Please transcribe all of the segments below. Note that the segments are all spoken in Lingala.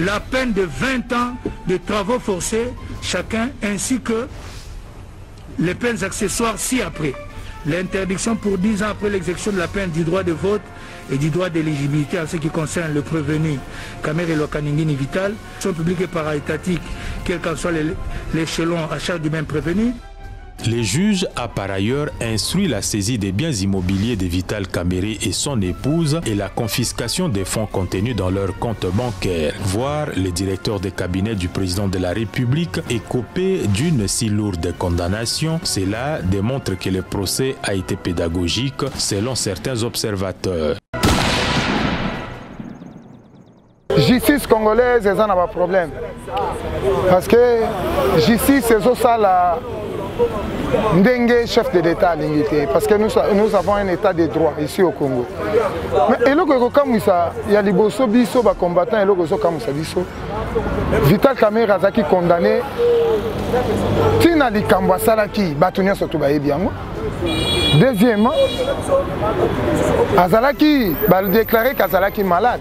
La peine de 20 ans de travaux forcés chacun ainsi que les peines accessoires ci-après. L'interdiction pour 10 ans après l'exécution de la peine du droit de vote et du droit d'éligibilité en ce qui concerne le prévenu Kamerhe Lwakaningini Vital, sont publiques et paraétatiques, quel qu'en soit l'échelon à charge du même prévenu. Le juge a par ailleurs instruit la saisie des biens immobiliers de Vital Kamerhe et son épouse et la confiscation des fonds contenus dans leur compte bancaire. Voir le directeur de cabinet du président de la République écopé d'une si lourde condamnation, cela démontre que le procès a été pédagogique selon certains observateurs. Justice congolaise eza na ba problème parce que justice ezosala ndenge chef de l'État alingi te parce que nous avons un état de droit ici au Congo. Mais eloko ekokamwisa ya liboso biso ba combattants, eloko ezokamwisa biso, Vital Kamerhe azalaki condamné ntina likambo asalaki, bato nyonso to bayebi yango. Deuxièmement, azalaki ba déclarer qu'azalaki malade.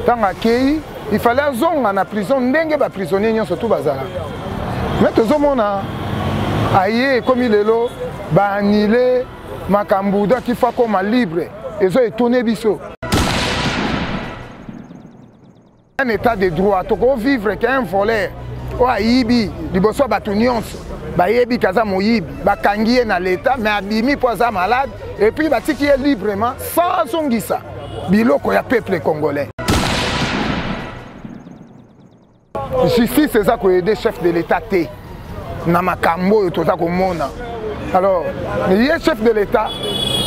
Tango akei, il fallait azonga na prison ndenge ba prisonniers nyonso tout bazala. Mais tozomona aye ekomi lelo ba annuler makambo, donc il faut akoma libre, ezo étonner biso. Un état de droit, toko vivre qu'un voleur oyo ayibi liboso ya bato nyonso, bayebi ke aza moyibi, bakangi ye na l'état, mais abimi mpo aza malade, et puis batiki ye librement sans azongisa biloko ya peuple congolais. Justice eza koyede chef de l'état te na makambo oyo toza komona. Alors ye chef de l'état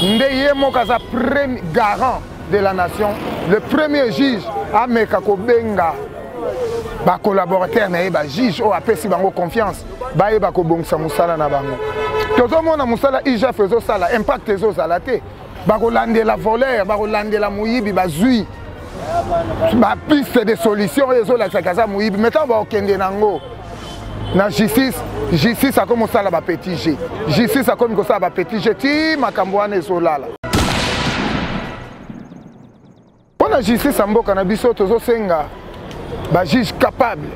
nde ye moko aza premier garant de la nation, le premier juge ameka kobenga ba collaborateur na ye, ba juge oyo apesi bango confiance, bayeba kobongisa mosala na bango. Tozomona mosala IGF ezosala, impact ezozala te. Bakolandela voleur, bakolandela moyibi, bazwi ba piste de solution oyo ezolakisaka aza moyibi, mais ntango bakokende nango na justice, justice akomi kosala ba petit jeu, justice akomi kosala ba petit jeu ti makambo wana ezolala. Mpo na justice ya mboka na biso, tozosenga ba juge capable,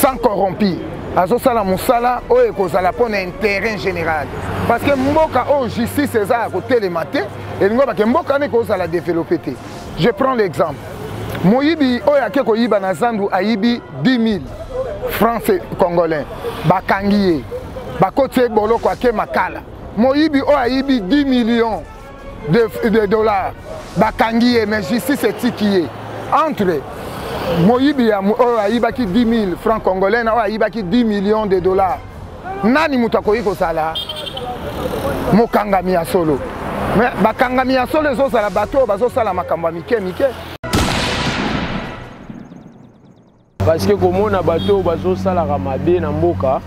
sans corrompu, azosala mosala oyo ekozala mpo na intérêt général, parce que mboka oyo justice eza ya kotelema te, elingi bake mboka wana ekozala développé te. Je prends l'exemple, moyibi oyo ake koyiba na zandu, ayibi 10 000 francs congolais, bakangi ye, bakoti ye boloko, ake makala. Moyibi oyo ayibi 10 millions de dollars, bakangi ye, mais justice etiki ye. Entre moyibi ya oyo ayibaki 10 000 francs congolais na oyo ayibaki 10 millions de dollars, nani moto akoki kozala mokangami ya solo? Mais bakangami ya solo ezozala bato oyo bazosala makambo ya mike mike. Parce que komona bato oyo bazosalaka mabe na mboka,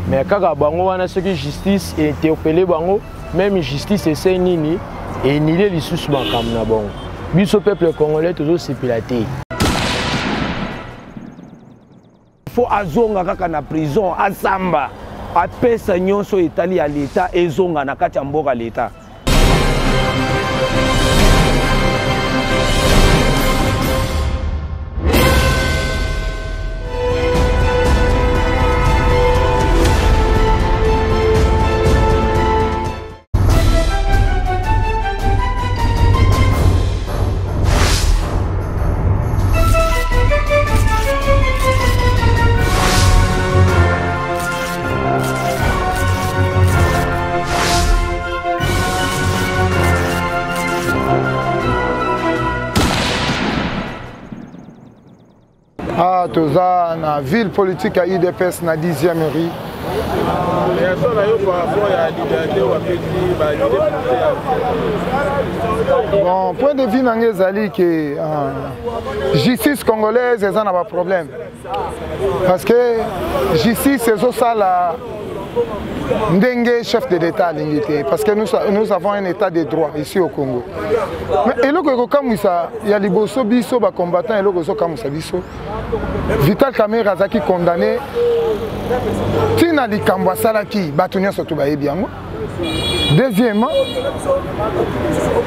mais kaka bango wana, soki justice interpelle bango, même justice esei nini, enile lisusu makambo na bango. Biso peuple congolais tozosepela te. Fo azonga kaka na prison, asamba, apesa nyonso etali ya leta, ezonga na kati ya mboka leta. Ah, toza na ville politique ya UDPS na 10e rue. Réaction na yo par rapport ya liberté oyo bapesi ba leader politique? Bon, point de vue na ngai ezali ke justice congolaise eza na ba problème, parce que justice ezosala ndenge chef de l'État alingi te, parce que nous avons un état de droit ici au Congo. Mais eloko ekokamwisa ya liboso biso ba combattants, eloko ezokamwisa biso, Vital Kamerhe azalaki condamné ntina likambo asalaki, bato nyonso to bayebi yango. Deuxièmement,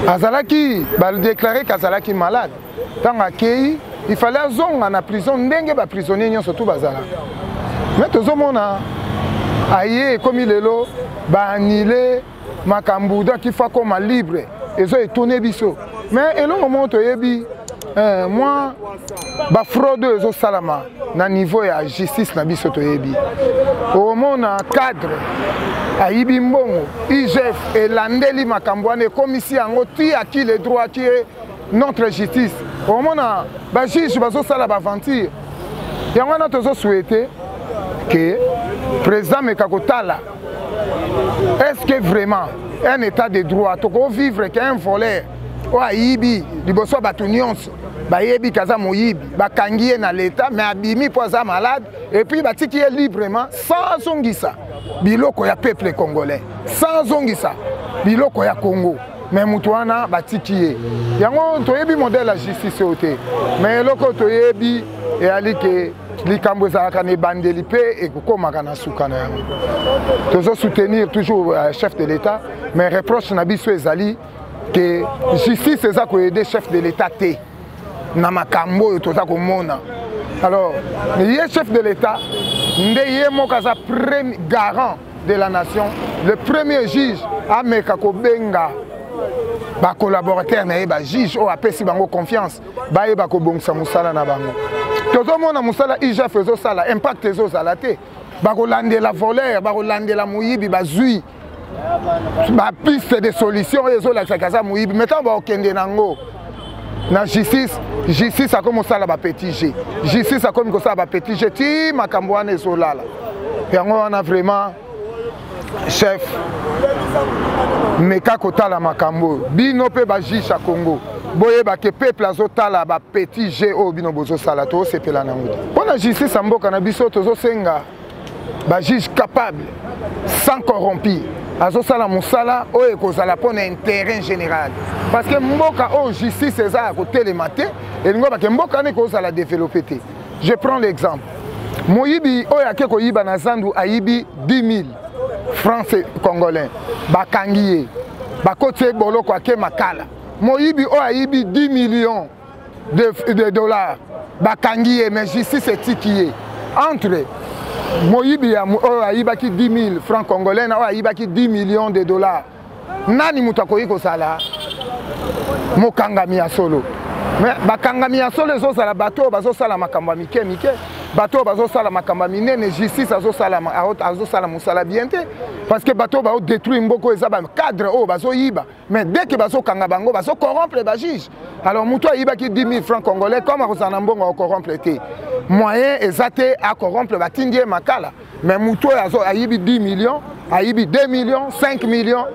azalaki ba déclarer qu'azalaki malade. Ntango akei, Il fallait azonga na prison ndenge baprisonnier nyonso tu bazalaka. Mais tozomona aye ekomi lelo baanile makambo, donc il faut akoma libre. Ezo étonne biso, mais eloko moko toyebi, mwa bafraude oyo ezosalama na niveau ya justice na biso. Toyebi, omona cadre ayibi mbongo, IGF elandeli makambo wana, ekomisi yango ti à qui le droit, qui est notre justice. Omona bajuge bazosala baaventure. Yango wana tozosouhaite ke président meka kotala: est ce que vraiment un état de droit tokovivre ke un voleur oyo ayibi liboso ya bato nyonso, bayebi ke aza moyibi, bakangi ye na l'état, mais abimi mpo aza malade, et puis batiki ye librement sans azongisa biloko ya peuple congolais, sans azongisa biloko ya Congo, mais moto wana batiki ye? Yango toyebi modèle ya justice oyo te. Mais eloko oyo toyebi eyali ke likambo ezalaka na ebandeli mpe ekokomaka na suka na yango. Tozosoutenir toujours chef de l'État, mais reproche na biso ezali ke justice eza koaider chef de l'État te na makambo oyo toza komona. Alors ye chef de l'État nde ye moko aza premier garant de la nation, le premier juge. Ameka kobenga bacollaborateur na ye, bajuge oyo apesi bango confiance, bayeba kobongisa mosala na bango. Tozomona mosala IGF ezosala, impact ezozala te. Bakolandela voleur, bakolandela moyibi, bazwi bapiste de solution oyo ezolakisaka aza moyibi, mais ntango bakokende nango na justice, justice akomi kosala bapetit jeu, justice akomi kosala bapetit jeu ti makambo wana ezolala. Yango wana vraiment, chef, meka kotala makambo oyo. Bino mpe bajuge ya Congo, boyeba ke peuple azotala bapetit jeu oyo bino bozosala. Tozosepela nango te. Mpo na justice ya mboka na biso, tozosenga bajuge capable, sans corrompi, azosala mosala oyo ekozala mpo na intérêt général, parce que mboka oyo justice eza ya kotelema te, elingi bake mboka wana ekozala développé te. Je prends l'exemple: moyibi oyo ake koyiba na zandu, ayibi 10 000 francs congolais, bakangi ye, bakoti ye boloko, ake Makala. Moyibi oyo ayibi 10 millions de dollars, bakangi ye, mais justice etiki ye. Entre moyibi oyo ayibaki 10 000 francs congolais na oyo ayibaki 10 millions de dollars, nani moto akoki kozala mokangami ya solo? Mais bakangami ya solo ezozala bato oyo bazosala makambo ya mike mike. Bato oyo bazosala makambo ya minene, justice azosala mosala bien te, parce que bato oyo baodétruire mboka eza bacadre oyo bazoyiba, mais dès que bazokanga bango, bazocorrompre bajuge. Alors moto ayibaki 10 000 francs congolais, comme akozala na mbongo akocorrompre te, moyen eza te acorrompre, batindi ye Makala. Mais moto oyo ayibi 10 millions, ayibi 2 millions, 5 millions,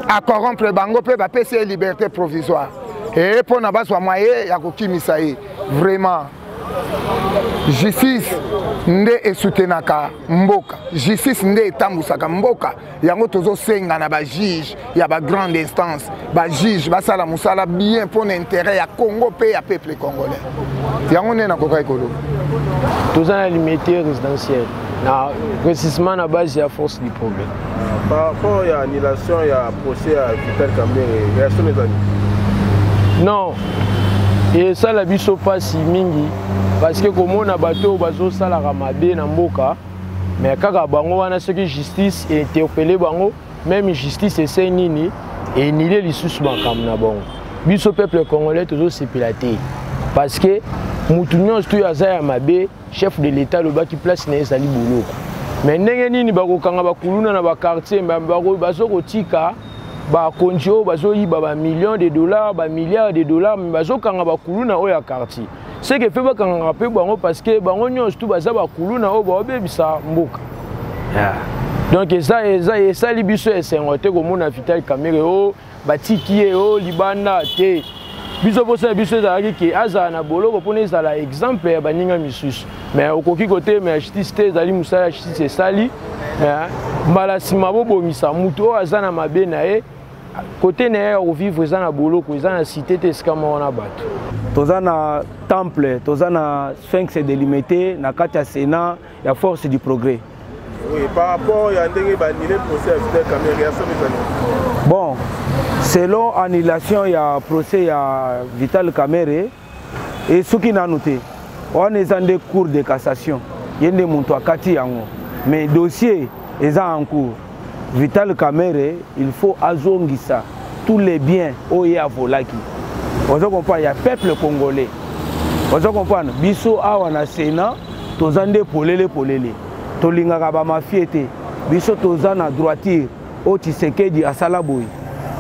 acorrompre bango mpe bapesi ye liberté provisoire e mpo na bazwa moyen ya kokimisa ye. Vraiment, justice nde esoutenaka mboka, justice nde etambusaka mboka. Yango tozosenga na bajuge ya bagrande instance, bajuge basala mosala bien mpo na intérêt ya Congo mpe ya peuple congolais. Yango nde nakokaki koloba. Toza na Limete résidentielle, na précisement na base ya Force du Progrès. Par rapport ya annulation ya procès ya Vital Kamerhe, réaction ezali? Non, esala biso mpasi mingi, parce que komona bato oyo bazosalaka mabe na mboka, mais kaka bango wana soki justice interpelle bango, même justice esei nini, enile lisusu makambo na bango. Biso peuple congolais tozosepela te, parce que mutu nyonso oyo aza ya mabe, chef de l'État alobaki place na ye ezali boloko. Mais ndenge nini bakokanga bakuluna na baquartier, bazokotika bakonzi oyo bazoyiba bamillion de dollars, bamilliard de dollars, mais bazokanga bakuluna oyo ya quartier? Seke mpe bakangaka mpe bango, parce que bango nyonso tu baza bakuluna oyo baobebisa mboka, yeah. Donc eza esali biso esengo te komona Vital Kamerhe oyo batiki ye oyo libanda te. Biso mposa ya biso ezalaki ke azala na boloko mpona ezala exemple ya baninga misusu. Mais okoki kotelema ya justice te, ezali mosala ya justice esali. Mais mbala nsima bobongisa motu oyo aza na mabe na ye, kote na ye ya kovivre eza na boloko, eza na cité te, esika moko na bato. Toza na temple, toza na Sphinx de Limete, na kati ya Sénat ya Force du Progrès. Oui, par rapport ya ndenge baannule procès ya Vital Kamerhe, réaction ezali? Bon, selon annulation ya procès ya Vital Kamerhe, esuki nanu te. Wana eza nde cour de cassation, ye nde moto akati yango, mais dossier eza en cours. Vital Kamerhe, il faut azongisa tous les biens oyo ye avolaki. Ozo comprendre, ya peuple congolais. Ozo comprendre, biso awa na Sénat toza nde polele polele, tolingaka bamafie te. Biso toza na droiture. Oyo Tshisekedi asala boye,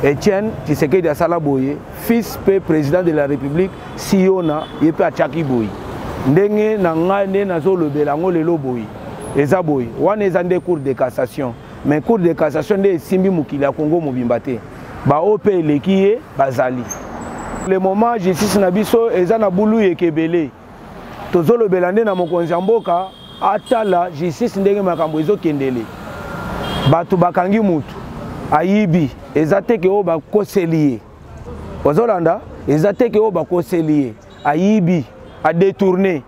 Etienne Tshisekedi asala boye, fils mpe président de la République Siona ye mpe atiaki boye. Ndenge na ngai nde nazolobela yango lelo boye, eza boye. Wana eza nde cour de cassation, mais cour de cassation nde esimbi mokili ya Congo mobimba te. Baoyo mpe eleki ye bazali. Le moment justice na biso eza na bulu yekebele, tozolobela nde na mokonzi ya mboka atala justice ndenge makambo ezokendele. Bato bakangi mutu ayibi, eza te ke oyo bakoseli ye, ozolanda, eza te ke oyo bakoseli ye ayibi, adetourne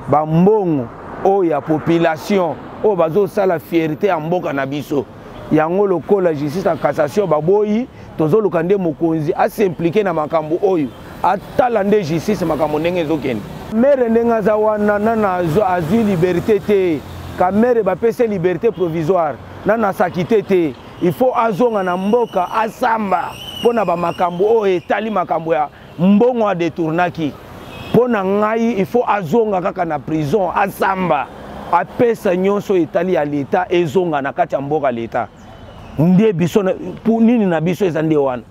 bambongo oyo ya population oyo bazosala fierté ya mboka na biso. Yango lokola justice ya cassation baboyi, tozoluka nde mokonzi asimplike na makambo oyo, atala nde justice makambo ndenge ezokende. Mere ndenge aza wana, nana azwi liberté te. Kamere bapesi liberté provisoire, nana asakite te. Il faut azonga na mboka asamba mpo na bamakambo oyo etali makambo ya mbongo adetournaki. Mpo na ngai, il faut azonga kaka na prison asamba, apesa nyonso etali ya leta ezonga na kati ya mboka. Leta nde biso nini na biso eza nde wana.